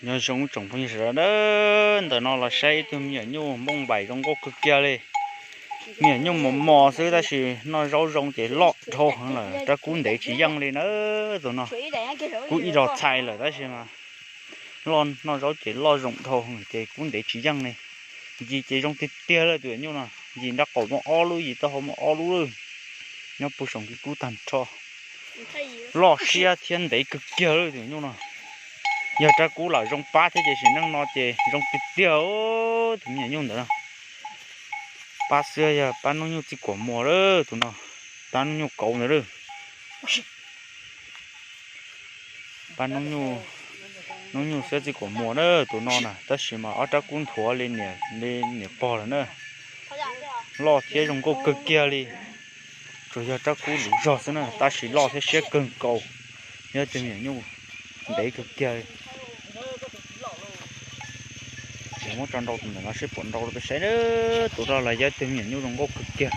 Nyob zoo tsoom phooj ywg sawv daws, ntawm no los saib ib tug me nyuam nyuj npauj npaim zoo nkauj kawg kiag li. Me nyuam nyuj mos mos xwb tab sis noj zaub zoo ces loj dhau heev lawm, rab kub ntev tsis yeej li na. Tus no kub ib zaug txhais lawm tab sis mas loj, noj zaub ces loj zoo dhau ces kub ntev tsis yeej li. Nci ces zoo tiag tiag lawm tus nyuj no, nci nrab qaum muaj ob lub, nci taub hau muaj ob lub lawm. Nyob puag saum kub tag nrho, loj siab thiab ntev kawg kiag lawm tus nyuj no. Yog rab kub lam zoo pab thiab ces sim neej no ces zoo tiag tiag tus me nyuam nyuj ntawd no. Pab xwb yog pab hnub nyuj txij kuam muag lawm tus no, pab hnub nyuj kauv ntawd lawm. Pab hnub nyuj, hnub nyuj xwb txij kuam muag na tus no na, tab sis mas ob rab kub nthuav li niam, li niam pog lawm na. Loj thiab zoo nkauj kawg kiag li. Tsuas yog rab kub luv zog xwb na, tab sis loj thiab siab kawg nkaus. Yog tus me nyuam nyuj ntev kawg kiag li. Ces muab tso nrau tus ntawm no seb puas nrau rau peb saib na. Tus no los yog tus me nyuam nyuj zoo nkauj kawg kiag.